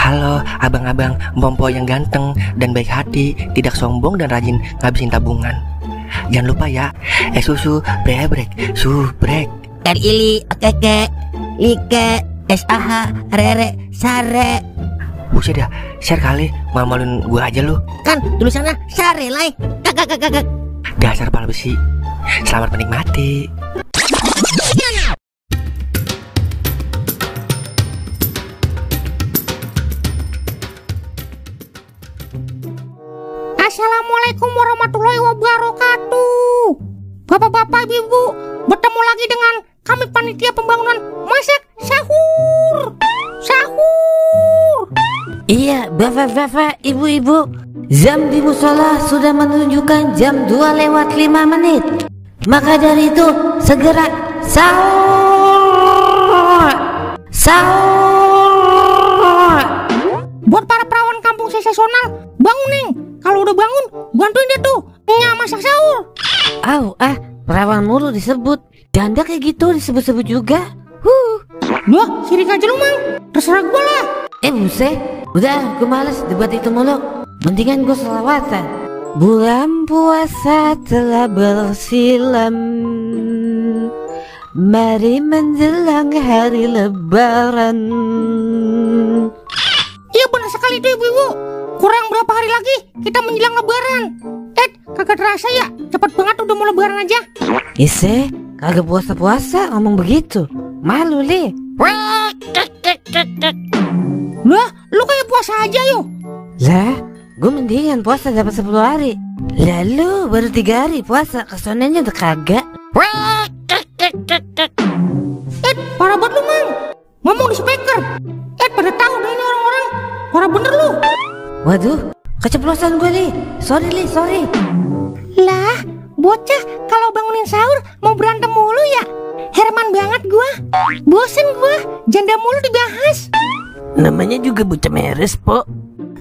Halo abang-abang Bompo yang ganteng dan baik hati, tidak sombong dan rajin ngabisin tabungan. Jangan lupa ya, susu brebrek, subrek. Ili, okeke, like, SAH, rere, sare. Buset dah, share kali, malu-maluin gua aja lu. Kan tulisannya sare lai. Kakak. Dasar pala besi. Selamat menikmati. Assalamualaikum warahmatullahi wabarakatuh. Bapak-bapak, ibu, bertemu lagi dengan kami panitia pembangunan masak sahur. Iya, bapak-bapak, ibu-ibu, jam di musola sudah menunjukkan jam 2:05. Maka dari itu segera sahur. Buat para perawan kampung sensasional, bangun nih. Kalau udah bangun, bantuin dia tuh masak sahur. Perawan mulu disebut. Janda kayak gitu disebut-sebut juga. Loh, sirik aja lu, Mang. Terserah gua lah. Buset, udah gue males debat itu mulu. Mendingan gue selawatan. Bulan puasa telah bersilam, mari menjelang hari lebaran. Iya benar sekali tuh ibu-ibu. Kurang berapa hari lagi kita menjelang lebaran. Kagak terasa ya, cepet banget udah mau lebaran aja. Ise, kagak puasa-puasa ngomong begitu. Malu li. Lah, lu kayak puasa aja yuk. Lah, gue mendingan puasa dapat 10 hari. Lalu baru 3 hari puasa, kesonanya udah kagak. Parah banget lu, Mang. Ngomong di speaker. Pada tahu deh ini orang-orang. Parah bener lu. Waduh, keceplosan gue li. Sorry. Lah, bocah kalau bangunin sahur mau berantem mulu ya? Herman banget gua. Bosen gua, janda mulu dibahas. Namanya juga bocah meres, Po.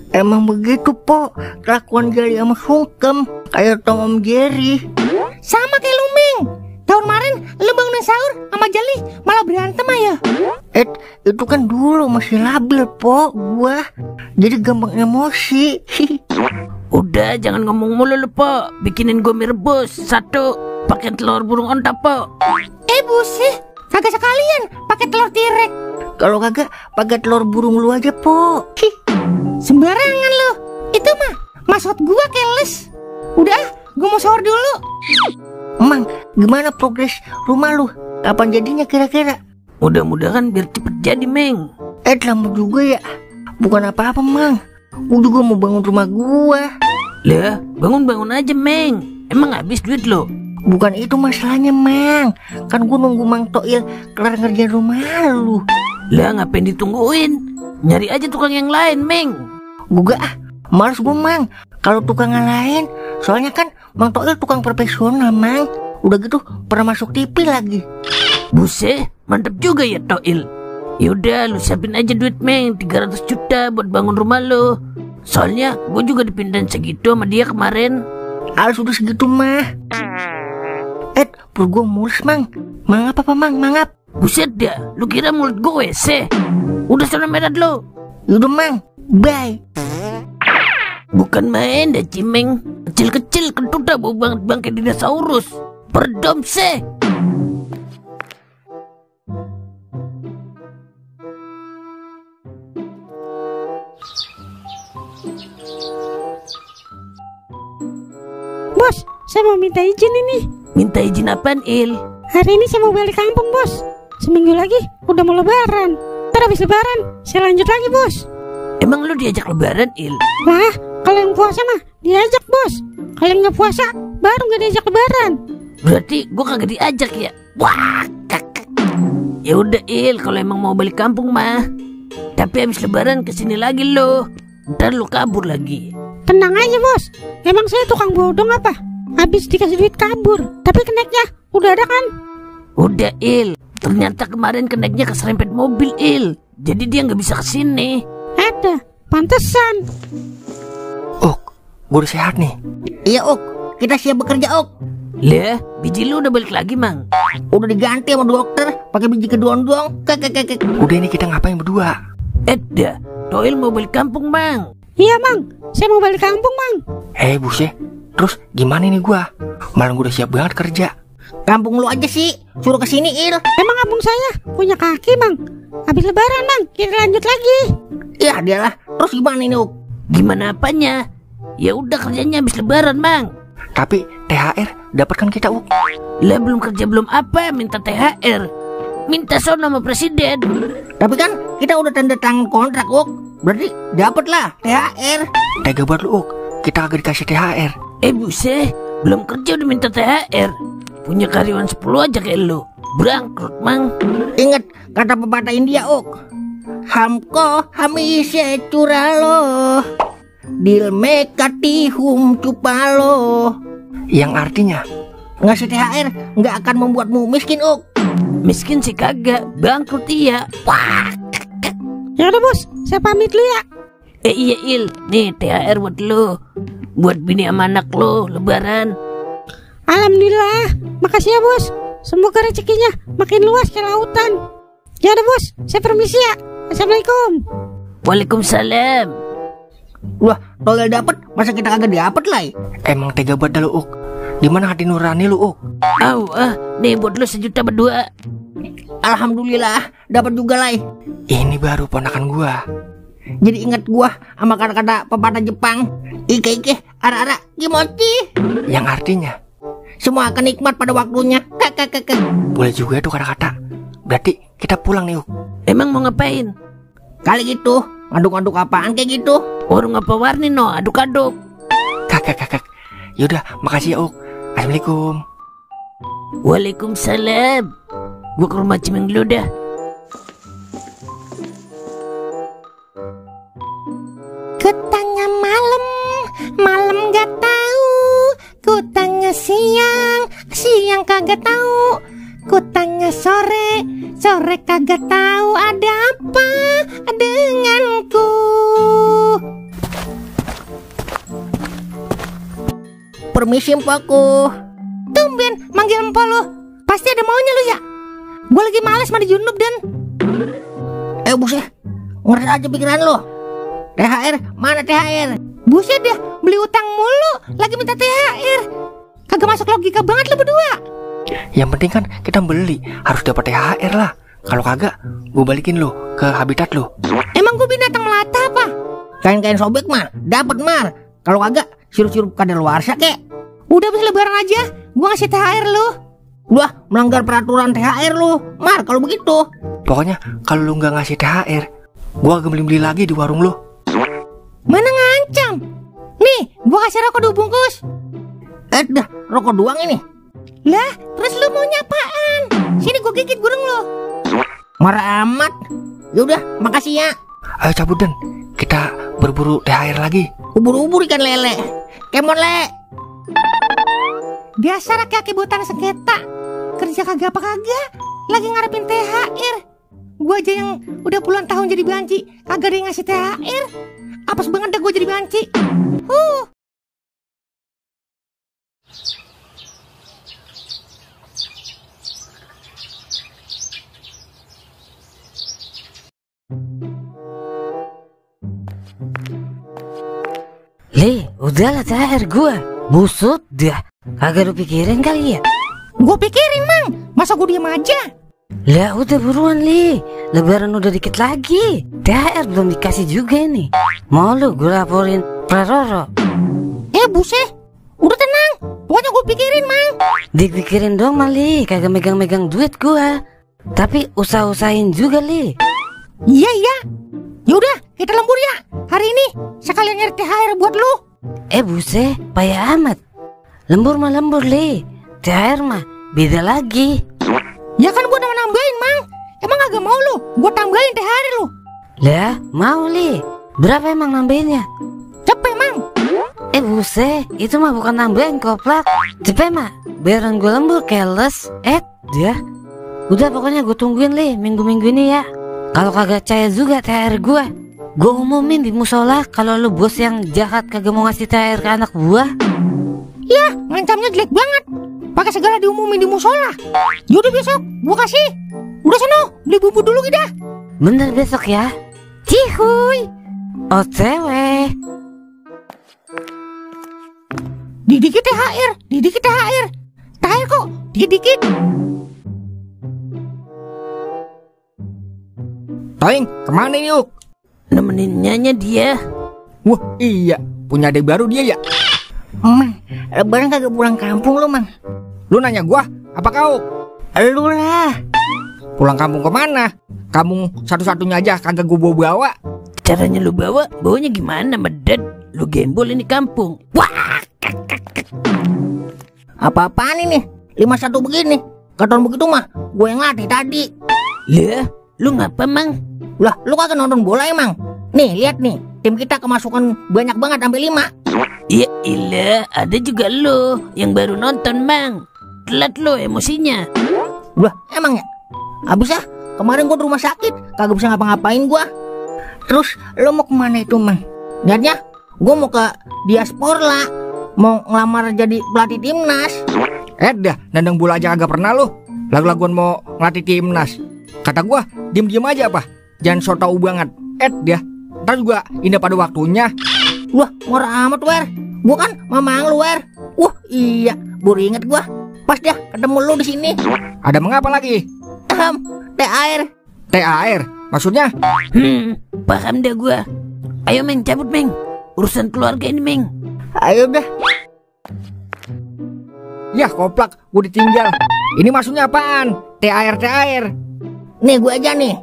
Emang begitu, Po. Kelakuan Jali sama Sungkem kayak Tom Om Jerry. Sama kayak lu, Ming. Tahun kemarin lu bangunin sahur sama Jali malah berantem aja. Itu kan dulu masih labil, Po. Gua jadi gampang emosi. Udah jangan ngomong mulu lu, Po. Bikinin gue mie rebus 1 pakai telur burung onta, Po. Buset, kagak sekalian pakai telur tirek. Kalau kagak pakai telur burung lu aja, Po. Sembarangan lu. Itu mah maksud gua keles. Udah, gua mau sahur dulu. Emang gimana progres rumah lu? Kapan jadinya kira-kira? Mudah-mudahan biar cepet jadi, Meng. Lama juga ya. Bukan apa-apa, Mang. Udah gua mau bangun rumah gua. Lah, bangun-bangun aja, Meng. Emang habis duit lo? Bukan itu masalahnya, Mang. Kan gua nunggu Mang Toil kelar ngerjain rumah lu. Lah, ngapain ditungguin? Nyari aja tukang yang lain, Meng. Gua males gua, Mang. Kalau tukang yang lain, soalnya kan Mang Toil tukang profesional, Mang. Udah gitu pernah masuk TV lagi. Buset, mantep juga ya Toil. Yaudah, lu siapin aja duit, Meng. 300 juta buat bangun rumah lo. Soalnya gue juga dipindahin segitu sama dia kemarin. Sudah segitu mah. Perut gue mulus, Mang. Mangap apa, Mang? Mangap. Buset dah, lu kira mulut gue WC? Udah sana merat lo. Yaudah, Mang. Bye. Bukan main dah, Cimeng. Kecil-kecil kentut dah bau banget bangkai dinosaurus. Perdom seh. Bos, saya mau minta izin ini. Minta izin apaan, Il? Hari ini saya mau balik kampung, Bos. Seminggu lagi udah mau lebaran. Ntar habis lebaran saya lanjut lagi, Bos. Emang lu diajak lebaran, Il? Lah, kalian puasa mah diajak, Bos. Kalian nggak puasa baru nggak diajak lebaran. Berarti gua kagak diajak ya? Wah, kakak. Ya udah, Il, kalau emang mau balik kampung mah. Tapi habis lebaran kesini lagi lo. Ntar lu kabur lagi. Tenang aja, Bos. Emang saya tukang bodong apa? Habis dikasih duit kabur. Tapi keneknya udah ada kan? Udah, Il. Ternyata kemarin keneknya keserempet mobil, Il. Jadi dia nggak bisa kesini. Ada, pantesan. Gue udah sehat nih. Iya, Ok. Kita siap bekerja, Ok. Lah, biji lu udah balik lagi, Mang? Udah diganti sama dokter pakai biji kedua dong. Udah ini kita ngapain berdua? Dah, Toil mau balik kampung, Mang. Iya, Mang. Saya mau balik kampung, Mang. Buset, terus gimana nih gua? Malah gua udah siap banget kerja. Kampung lu aja sih, suruh kesini Il. Emang kampung saya punya kaki, Mang. Habis lebaran, Mang, kita lanjut lagi. Ya dialah, terus gimana ini Uk? Gimana apanya? Ya udah kerjanya habis lebaran, Mang. Tapi THR dapat kan kita Uk? Lah belum kerja belum apa minta THR. Minta sono sama presiden. Tapi kan kita udah tanda tangan kontrak Uk. Berarti dapat lah THR. Tega buat lu Uk, kita kagak dikasih THR. Buset, belum kerja udah minta THR. Punya karyawan 10 aja kayak lu. Bangkrut, Mang. Ingat kata pepatah India Uk. Hamko hamise curalo dil mekati hum cupalo. Yang artinya Ngasih THR nggak akan membuatmu miskin Uk. Miskin sih kagak, bangkrut iya. Wah. Ya udah bos, saya pamit dulu ya. Iya Il, nih THR buat lu. Buat bini sama anak lu, lebaran. Alhamdulillah, makasih ya bos. Semoga rezekinya makin luas ke lautan. Ya udah bos, saya permisi ya. Assalamualaikum. Waalaikumsalam. Wah, Toil dapet, masa kita kagak dapet lah? emang tega buat lu Uk. Di mana hati nurani lu Uk? Nih buat lu 1 juta berdua. Alhamdulillah, dapat juga lah. Ini baru ponakan gua. Jadi ingat gua sama kata-kata pepatah Jepang, ike ara kimochi. Yang artinya Semua akan nikmat pada waktunya. Kakak. boleh juga tuh kata-kata. Berarti kita pulang nih Uk. Emang mau ngapain? Kali gitu, ngaduk-ngaduk apaan kayak gitu? Warung apa warni no, aduk-aduk. Kakak. Yaudah, makasih ya Uk. Assalamualaikum. Waalaikumsalam. Gua ke rumah Cimeng dulu dah. Kutanya malam gak tahu. Kutanya siang kagak tahu. Kutanya sore kagak tahu. Ada apa denganku? Permisi mpaku. Tumben manggil empok lu. Pasti ada maunya lu ya. Gue lagi males mandi junub dan Buset, ngerti aja pikiran lo. THR, mana THR? buset dah, beli utang mulu, lagi minta THR. Kagak masuk logika banget lu berdua. Yang penting kan kita beli, harus dapat THR lah. Kalau kagak, gua balikin lu ke habitat lu. Emang gue binatang melata apa? Kain-kain sobek mah, dapat Mar. Kalau kagak, sirup-sirup kadaluarsa kek. Udah habis lebaran aja, gue ngasih THR lu. Wah, melanggar peraturan THR lu, Mar. Kalau begitu, Pokoknya kalau lu nggak ngasih THR, gua agak beli lagi di warung lu. Mana ngancam? Nih, gue kasih rokok 2 bungkus. dah rokok doang ini. Lah, terus lu maunya apaan? Sini gue gigit burung lu. Marah amat. Yaudah, makasih ya. Ayo cabut Den, kita berburu THR lagi. Ubur-ubur ikan lele. Kemon le. Biasa laki-laki buatan sengketa. Kerja kagak apa kagak, lagi ngarepin THR. Gue aja yang udah puluhan tahun jadi banci, kagak ada yang ngasih THR. Apes banget dah gue jadi banci. Udahlah THR gua. Busut dah. Kagak lu pikirin kali ya? Gue pikirin Mang, masa gue diem aja? Lah udah buruan Li, lebaran udah dikit lagi. THR belum dikasih juga nih. Mau lu gue laporin Praroro? Buset, udah tenang, pokoknya gue pikirin Mang. Dipikirin dong Mali, kagak megang-megang duit gua. Tapi usaha-usahain juga Li. Iya. Yaudah, kita lembur ya. Hari ini sekalian nyari THR buat lu. Buset, payah amat. Lembur mah lembur Li, THR mah beda lagi. Ya kan gue udah nambahin Mang. Emang agak mau lu gue tambahin THR lu? Lah mau Li, berapa emang nambahinnya? Cepet Mang. Buset, itu mah bukan nambahin koplak. Cepet mah, biaran gue lembur keles. Dia. Udah pokoknya gue tungguin Li minggu-minggu ini ya. Kalau kagak percaya juga THR gue umumin di musola kalau lu bos yang jahat kagak mau ngasih THR ke anak buah. Ya, ngancamnya jelek banget. Pakai segala diumumin di musola. Yaudah besok, gua kasih. Udah sono, beli bumbu dulu kita. Bener besok ya. Cihuy. OTW. Dikit THR, dikit THR. THR kok dikit. Toing, kemana ini Yuk? Nemenin Nyanya dia. Wah iya, punya adik baru dia ya? Mang, lebaran kagak pulang kampung lu, Mang? Lu nanya gua, apa kau? Lu lah. Pulang kampung kemana? Kamu satu-satunya aja kagak gua bawa. Caranya lu bawanya gimana, Medad? Lu gembol ini kampung. Wah. Apa-apaan ini? 51 begini. Katon begitu mah, gue yang latih tadi. Lah, lu ngapa, Mang? Lah, lu kagak nonton bola emang? Nih, lihat nih. Tim kita kemasukan banyak banget sampai 5. Ya ilah, ada juga lo yang baru nonton, Mang. Telat lo emosinya. Lah, emang ya? Habis ah, kemarin gua di rumah sakit, kagak bisa ngapa-ngapain gua. Terus lo mau kemana itu, Mang? Niatnya, gua mau ke Diaspora, mau ngelamar jadi pelatih timnas. Dah, nandang bola aja kagak pernah lu. Lagu-laguan mau ngelatih timnas. Kata gua, diem-diem aja apa? Jangan so tau banget. Dah, ntar juga indah pada waktunya. Wah, murah amat, Wer. Gua kan mamang lu, Wer. Wah, iya, baru inget gua. Pas dah ketemu lu di sini. Ada mengapa lagi? THR. THR, maksudnya? Paham dah gua. Ayo, Meng, cabut, Meng. Urusan keluarga ini, Meng. Ayo dah. Yah, koplak, gua ditinggal. Ini maksudnya apaan? THR. Nih gue aja nih.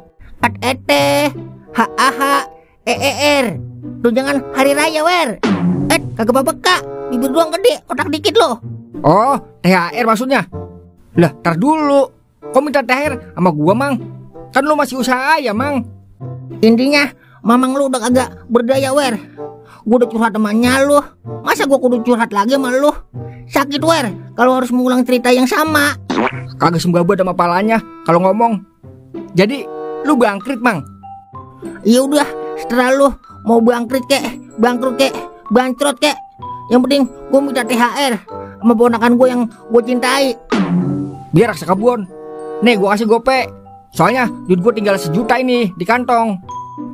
HAHEER. Tuh jangan hari raya, Wer. Kagak babeka. Bibir doang gede, otak dikit loh. Oh, THR maksudnya? Lah, tar dulu. Kok minta THR sama gua, Mang? Kan lu masih usaha ya, Mang. Intinya, mamang lu udah kagak berdaya, Wer. Gue udah curhat temannya lu. Masa gue kudu curhat lagi sama lu? Sakit, Wer, kalau harus mengulang cerita yang sama. Kagak sembabut sama palanya kalau ngomong. Jadi, lu bangkrit, Mang? Ya udah, setelah lu mau bangkrut kek, bancrot kek. Yang penting gue minta THR sama ponakan gue yang gue cintai. Biar rasa kebun. Nih, gue kasih gope. Soalnya duit gue tinggal 1 juta ini di kantong.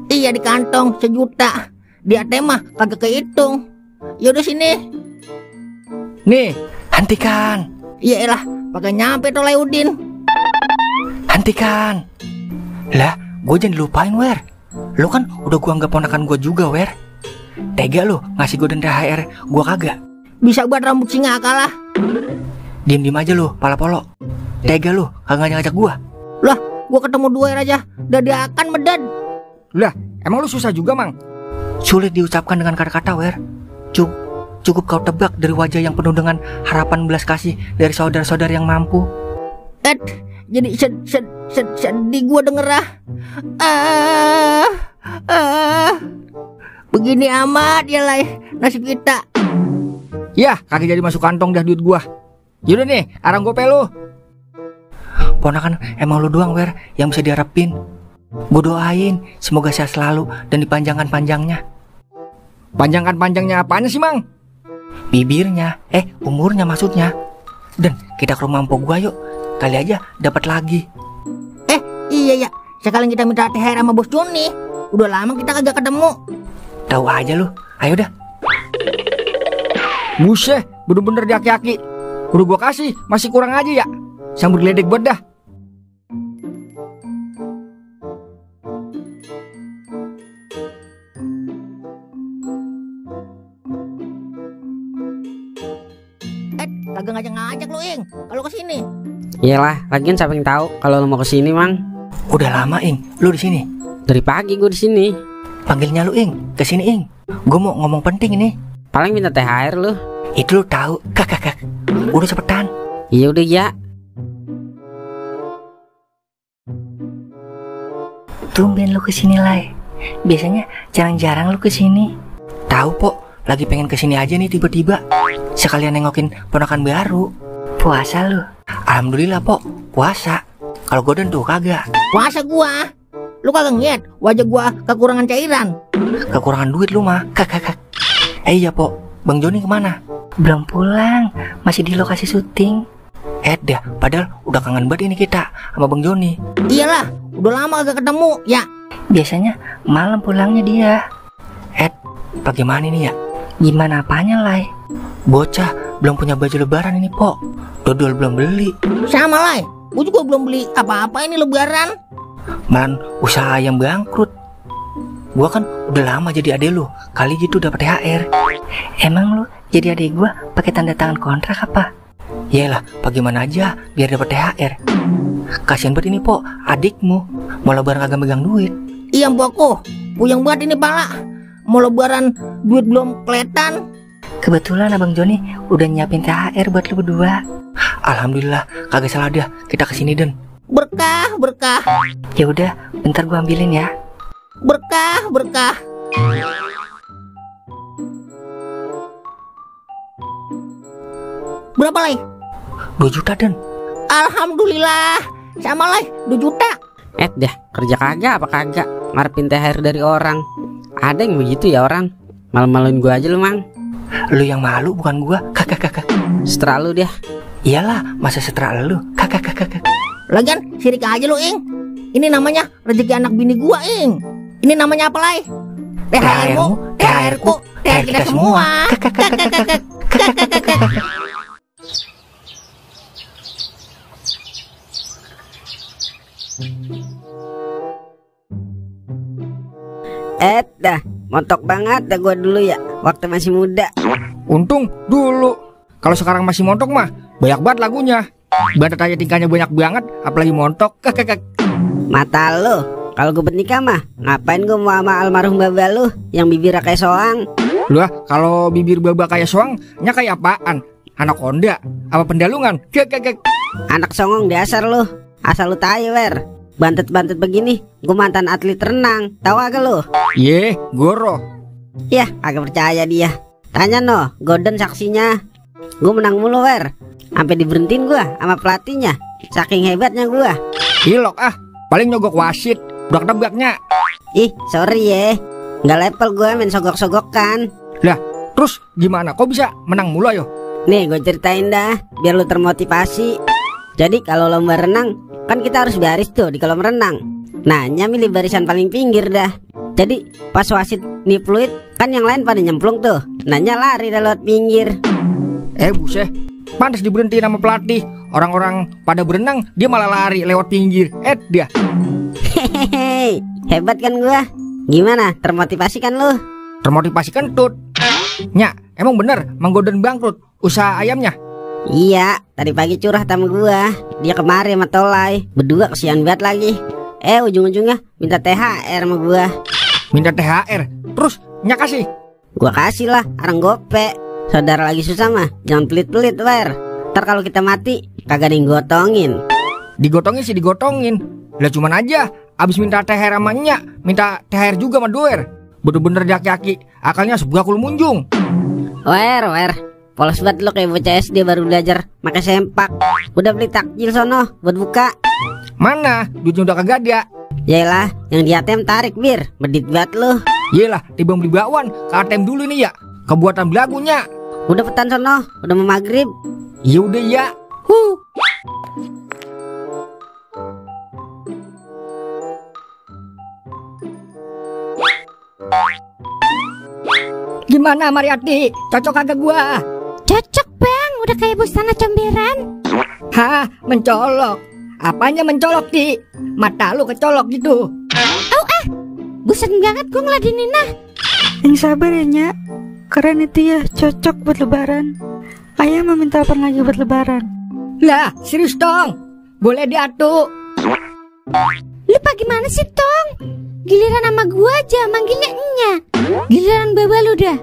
Iya, di kantong 1 juta. Di ATM mah kagak kehitung. Yaudah sini. Nih, Hentikan, Iya elah, pakai nyampe tuh Leudin. hentikan. Lah, gue jangan dilupain, Wer. Lu kan udah gua anggap ponakan gua juga, Wer. Tega lu ngasih gue denda THR, gua kagak. Bisa buat rambut singa kalah. Diem-diem aja lu, pala polo. Tega lu kagak ngajak gua. Lah, gua ketemu 2 aja dadakan medad. lah, emang lu susah juga, Mang? Sulit diucapkan dengan kata-kata, Wer. Cukup kau tebak dari wajah yang penuh dengan harapan belas kasih dari saudara-saudara yang mampu. Jadi sedih gua denger begini amat ya lah nasib kita. Yah, kagak jadi masuk kantong dah duit gua. Yaudah nih, arang gope lu. Ponakan emang lu doang, Wer, yang bisa diharapin. Gue doain semoga sehat selalu dan dipanjangkan-panjangnya. Panjangkan-panjangnya apaan sih, Mang? Bibirnya, umurnya maksudnya. Dan kita ke rumah mpok gua yuk. Kali aja dapat lagi. Iya ya, sekalian kita minta THR sama Bos Joni. Udah lama kita kagak ketemu. Tahu aja lu. Ayo dah. Buset, bener-bener di aki-aki. Udah gua kasih, masih kurang aja ya. Sambut geledek buat dah. Kagak ngajak-ngajak lu, Ing. Kalau ke sini. Iyalah, lagian siapa yang tahu kalau lu mau kesini, Mang? Udah lama, Ing. Lu di sini. Dari pagi gue di sini. Panggilnya lu, Ing. Kesini, Ing. Gue mau ngomong penting ini. Paling minta THR lu. Itu lu tahu. Kak. Udah cepetan. Iya udah ya. Tumben lu kesini, Lai. Biasanya jarang-jarang lu kesini. Tahu, Pok. Lagi pengen kesini aja nih tiba-tiba. Sekalian nengokin ponakan baru. Puasa lu? Alhamdulillah, Pok. Puasa. Kalau Goden tuh kagak. Puasa gua. Lu kagak ngeliat wajah gua kekurangan cairan. Kekurangan duit lu mah. Kak. Iya, Pok. Bang Joni kemana? Belum pulang. Masih di lokasi syuting. Dah. Padahal udah kangen banget ini kita sama Bang Joni. Iyalah, udah lama kagak ketemu. Ya, Biasanya malam pulangnya dia. Bagaimana ini ya? Gimana apanya, Lai? Bocah belum punya baju lebaran ini, Pok. Dodol belum beli. Sama Lai, gue juga belum beli apa-apa ini lebaran. Man, usaha ayam bangkrut. Gua kan udah lama jadi adek lu, kali gitu dapat THR. Emang lu jadi adek gua pakai tanda tangan kontrak apa? Yalah, bagaimana aja biar dapat THR. Kasian banget ini, Pok, adikmu mau lebaran kagak megang duit. Iya Mbokku, puyeng banget ini pala. Mau lebaran duit belum kelihatan. Kebetulan Abang Joni udah nyiapin THR buat lu berdua. Alhamdulillah, kagak salah dah kita kesini Den. Berkah, berkah. Ya udah, bentar gua ambilin ya. Berkah, berkah. Berapa Lai? 2 juta Den. Alhamdulillah. Sama Lai, 2 juta. Dah, kerja kagak apa kagak? Ngarepin THR dari orang. Ada yang begitu ya orang. Malu-maluin gua aja lu, Mang. Lu yang malu bukan gua. Kakak. Setelah lu dia. Iyalah, masa setelah lu. Kakak. Lagian sirik aja lu, Ing. Ini namanya rezeki anak bini gua, Ing. Ini namanya apa, Lai? THR-mu, THR-ku, THR kita semua. Dah, montok banget dah gua dulu ya, waktu masih muda. Untung dulu. Kalau sekarang masih montok mah banyak banget lagunya. Badat aja tingkahnya banyak banget, apalagi montok. Mata lu, kalau gue bernikah mah ngapain gue mau sama almarhum baba lu yang bibirnya kayak soang? Lu kalau bibir baba kayak soang, nya kayak apaan? Anaconda? Apa pendalungan? Anak songong dasar lu. Asal lu tahu wer. Bantet-bantet begini, gue mantan atlet renang. Tahu agak lu? Ye, goro. Yah, agak percaya dia. Tanya no, Gordon saksinya. Gue menang mulu wer. Sampai diberhentiin gue sama pelatihnya. Saking hebatnya gue. Hilok paling nyogok wasit. Budak-debaknya. Ih, sorry ya. Nggak level gue main sogok-sogokan. Lah, terus gimana? Kok bisa menang mulu ayo? Nih, gue ceritain dah, biar lu termotivasi. Jadi kalau lomba renang, kan kita harus baris tuh di kolam renang. Nah, Nya milih barisan paling pinggir dah. Jadi pas wasit nih fluid, kan yang lain pada nyemplung tuh. Nah, Nya lari dah lewat pinggir. Buset, pantas diberhentiin sama pelatih. Orang-orang pada berenang, dia malah lari lewat pinggir. Dia. Hehehe, hebat kan gua? Gimana, termotivasi kan lu? Termotivasi kentut. Nya, emang bener Mang Gordon bangkrut usaha ayamnya? Iya, tadi pagi curhat sama gua. Dia kemari sama Tolai, berdua kesian banget lagi. Ujung-ujungnya minta THR sama gua. Minta THR, terus Nya kasih? Gua kasih lah, arang gope. Saudara lagi susah mah, jangan pelit-pelit wer. Ntar kalau kita mati, kagak ada yang gotongin. Digotongin sih digotongin. Lah cuman aja, abis minta THR sama Nya, minta THR juga sama Doer. Bener-bener jaki-jaki, akalnya sebuah kul munjung. Wer. Polos banget lo kayak bocah SD baru belajar pakai sempak. Udah beli takjil sono buat buka. Mana? Duitnya udah kagak ada. Yaelah, yang di ATM tarik bir. Bedit banget lo. Yelah, tiba beli bakwan ke ATM dulu ini ya. Kebuatan belagunya. Udah petan sono, udah mau maghrib. Ya udah ya. Gimana Mariati? Cocok kagak gua? Cocok bang, udah kayak busana comberan. Hah, mencolok. Apanya mencolok Ti? Mata lu kecolok gitu. Bosan banget gua ngeladenin nah. Yang sabar ya Nya. Keren itu ya, cocok buat lebaran. Ayah mau minta apa lagi buat lebaran? Lah, serius dong. Boleh diatur. Lupa gimana sih Tong? Giliran sama gua aja manggilnya Nya. Giliran baba lu dah.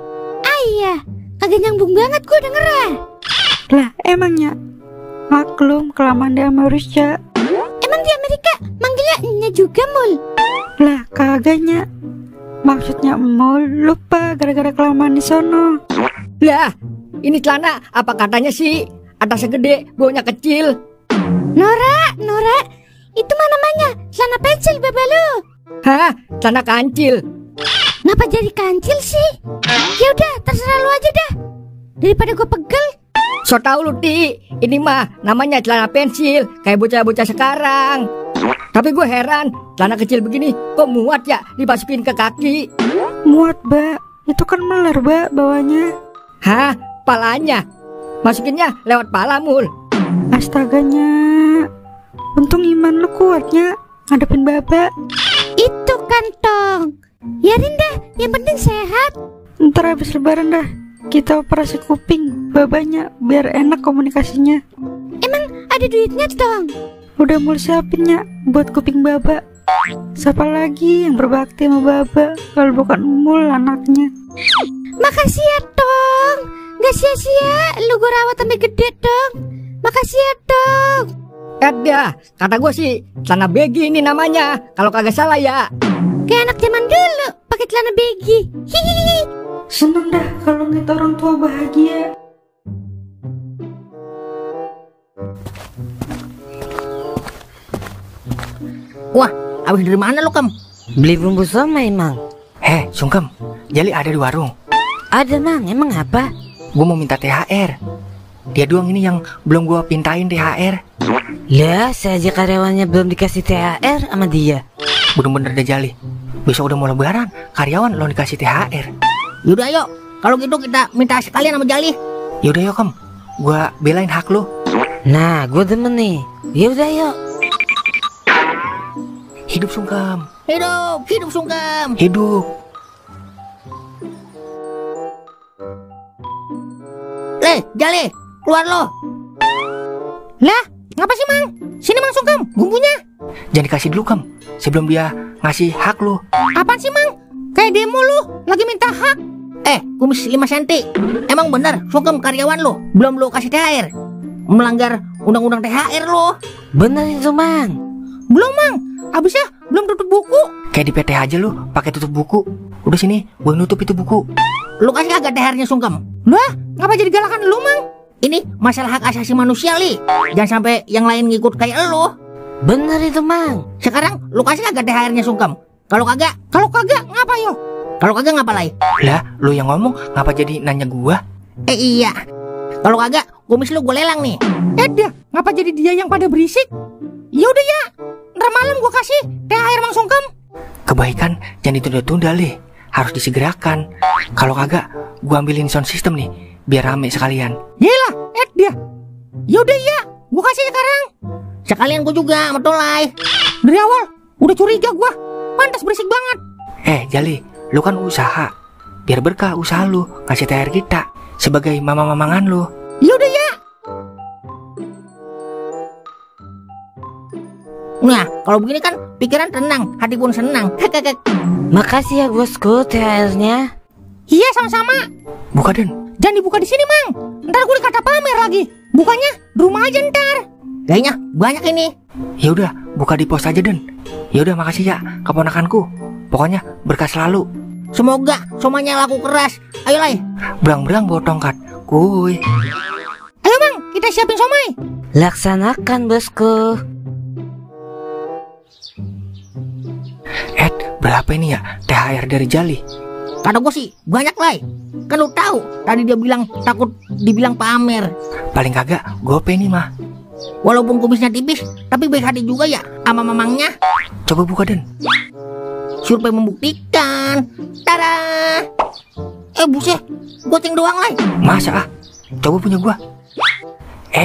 Ayah, kagak nyambung banget gua dengernya. Lah emangnya maklum kelamaan di Amerika. Emang di Amerika manggilnya Nya juga mul? Lah kagaknya. Maksudnya mul lupa gara-gara kelamaan di sono. Lah, ini celana apa katanya sih? Atasnya gede, bawahnya kecil. Nora, itu mah namanya celana pensil baba lu. Hah, celana kancil. Kenapa jadi kancil sih? Ya udah, terserah lu aja dah. Daripada gue pegel. So tau lu Ti, ini mah namanya celana pensil, kayak bocah-bocah sekarang. Tapi gue heran, celana kecil begini kok muat ya dimasukin ke kaki? Muat, Mbak. Itu kan meler, Mbak, bawahnya. Hah? Palanya? Masukinnya lewat pala mul. Astaganya. Untung iman lu kuatnya ngadepin Baba. Itu kan Tong. Biarin dah, yang penting sehat. Ntar habis lebaran dah kita operasi kuping babanya biar enak komunikasinya. Emang ada duitnya Tong? Udah mulai siapinnya buat kuping Baba. Siapa lagi yang berbakti sama Baba kalau bukan Mul anaknya. Makasih ya Tong. Gak sia-sia lu gue rawat sampai gede Tong. Makasih ya Tong. Dah, kata gue sih celana begi ini namanya, kalau kagak salah ya. Kayak anak zaman dulu pakai celana begi. Hihihi. Seneng dah kalau ngeliat orang tua bahagia. Wah, abis dari mana lu Kam? Beli bumbu somai, Mang. Sungkem, Jali ada di warung. Ada, Mang. Emang apa? Gue mau minta THR. Dia doang ini yang belum gue pintain THR. Lah, saya aja karyawannya belum dikasih THR sama dia. Bener-bener dah Jali. Besok udah mau lebaran, karyawan lo dikasih THR. Yaudah yuk, kalau gitu kita minta sekalian sama Jali. Yaudah yuk Kem, gue belain hak lo. Nah, gue demen nih. Yaudah yuk. Hidup Sungkem. Hidup, hidup Sungkem. Hidup. Jali, keluar lo. Lah, ngapa sih Mang? Sini Mang Sungkem, bumbunya. Jangan dikasih dulu Kem, sebelum dia ngasih hak lo. Apaan sih Mang? Kayak demo lu, lagi minta hak. Kumis 5 cm. Emang bener Sungkem karyawan lo belum lo kasih THR? Melanggar undang-undang THR lo. Bener itu, Mang. Belum Mang, abisnya belum tutup buku. Kayak di PT aja lo, pakai tutup buku. Udah sini, gue nutup itu buku. Lo kasih kagak THR-nya Sungkem? Lah, ngapa jadi galakan lu Mang? Ini masalah hak asasi manusia li. Jangan sampai yang lain ngikut kayak lo. Bener itu, Mang. Sekarang lo kasih kagak THR-nya Sungkem? Kalau kagak ngapa yo? Kalau kagak ngapa lay? Lah, lo yang ngomong, ngapa jadi nanya gua? Iya. Kalau kagak, kumis lu gue lelang nih. Dah, ngapa jadi dia yang pada berisik? Yaudah ya, ntar malam gua kasih THR Mang Sungkem. Kebaikan jangan ditunda-tunda li, harus disegerakan. Kalau kagak, gua ambilin sound system nih, biar rame sekalian. Yelah, dia. Yaudah ya, gua kasih sekarang. Sekalian gue juga sama Tolai. Dari awal udah curiga gua, pantas berisik banget. Jali, lu kan usaha, biar berkah usaha lu ngasih THR kita sebagai mama-mamangan lu. Yaudah ya. Nah, kalau begini kan pikiran tenang, hati pun senang. Makasih ya bosku THR-nya. Iya sama-sama. Buka Den. Jangan dibuka di sini Mang, ntar gue dikata pamer lagi. Bukanya di rumah aja ntar. Kayaknya banyak ini. Ya udah, buka di pos aja Den. Ya udah, makasih ya keponakanku. Pokoknya berkah selalu. Semoga somanya laku keras. Ayo Lai. Belang-belang bawa tongkat. Kuy. Ayo Mang, kita siapin somai. Laksanakan bosku. Berapa ini ya THR dari Jali? Kata gue sih banyak Lai. Kan lu tahu tadi dia bilang takut dibilang pamer. Paling kagak gope nih mah. Walaupun kumisnya tipis, tapi baik hati juga ya sama mamangnya. Coba buka Den. Survei membuktikan. Tada. Buset, goceng doang Lai. Masa ah? Coba punya gua.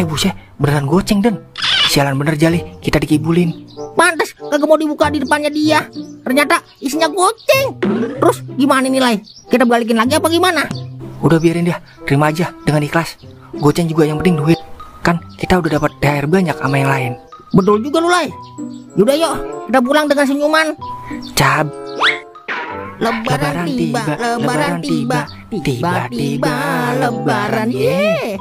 Buset, beneran goceng Den. Sialan bener Jali, kita dikibulin. Pantes kagak mau dibuka di depannya dia. Ternyata isinya goceng. Terus gimana nih Lai? Kita balikin lagi apa gimana? Udah biarin dia, terima aja dengan ikhlas. Goceng juga yang penting duit. Kan kita udah dapat THR banyak sama yang lain. Betul juga lu Lai. Yaudah yuk, kita pulang dengan senyuman. Cab. Lebaran tiba, lebaran tiba, tiba-tiba lebaran. Yeay.